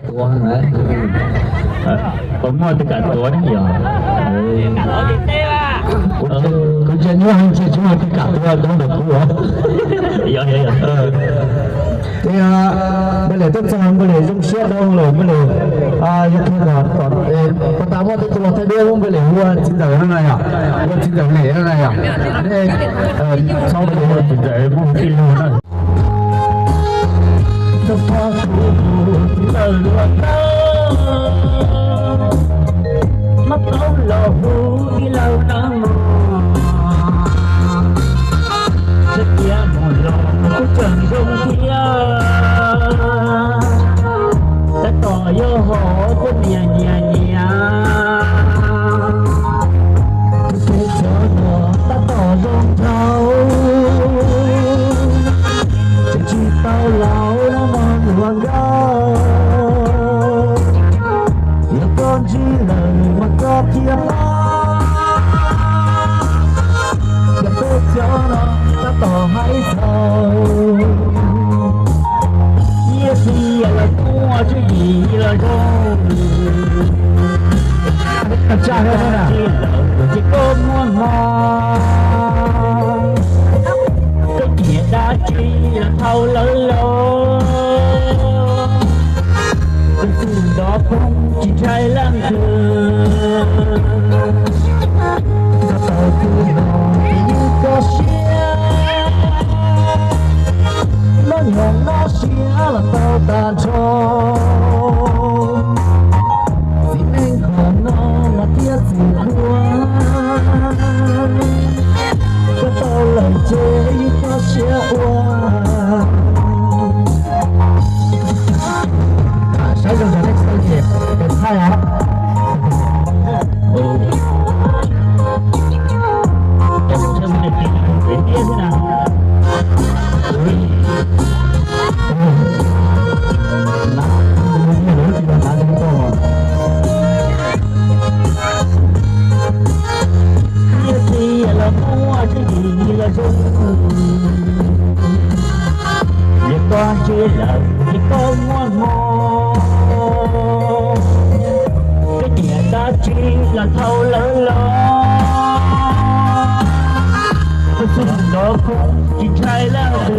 Tuav na. Puas muaj tug kam tuav ne yog? Kuv tsis nyuaj heev, tsis muaj tug kam tuav koob ntawm kuv. Yog, yog, yog. Ces npaj lem tuaj txog npaj lem zoo siab dhau lawm, npaj lem yuav qhia kom, puas tas muaj tej tug los thaij duab, npaj lem hu txiv ntxawm no na yog, hu txiv ntxawm lem no na yog. Nej txhob npaj lem hu txiv ntxawm, muaj tij laug na. Txog txog kuv hu tij laug luag tawg, muab tau los hu tij laug na mog. Txog tias mus los kuj tseem zoo thiab, tab tom yog hov kuj nyias nyias nyias. Tus peb cov no tab tom zoo dhau, tseem tsis tau laus no mog hluas nkauj. Yog koj ntsib lawm mas koj thiaj paub, yog peb cov no tab tom hais txhaum. Ib txhia los muaj tswv yim los zoo, ib txhia los ces koj muaj hmo. Koj nyiam dab tsi los thau lawv los, tus twg nrov phoov tsis ntshai leej twg. Txog tau tus no ces yeej koj siab, noj nyoos noj siab los tau tag nrho. Txiv neej qhov no mas thiaj txwm ua, koj tau lawm ces yeej koj siab ua. Saib zoo zog nej tsis tau nyiam pem thaij os. Ib txhia los muaj tswv yim los zoo, yog koj ntsib lawm ces koj muaj hmo. Koj nyiam dab tsi los thau lawv los, tus twg nrov phoov tsis ntshai leej twg.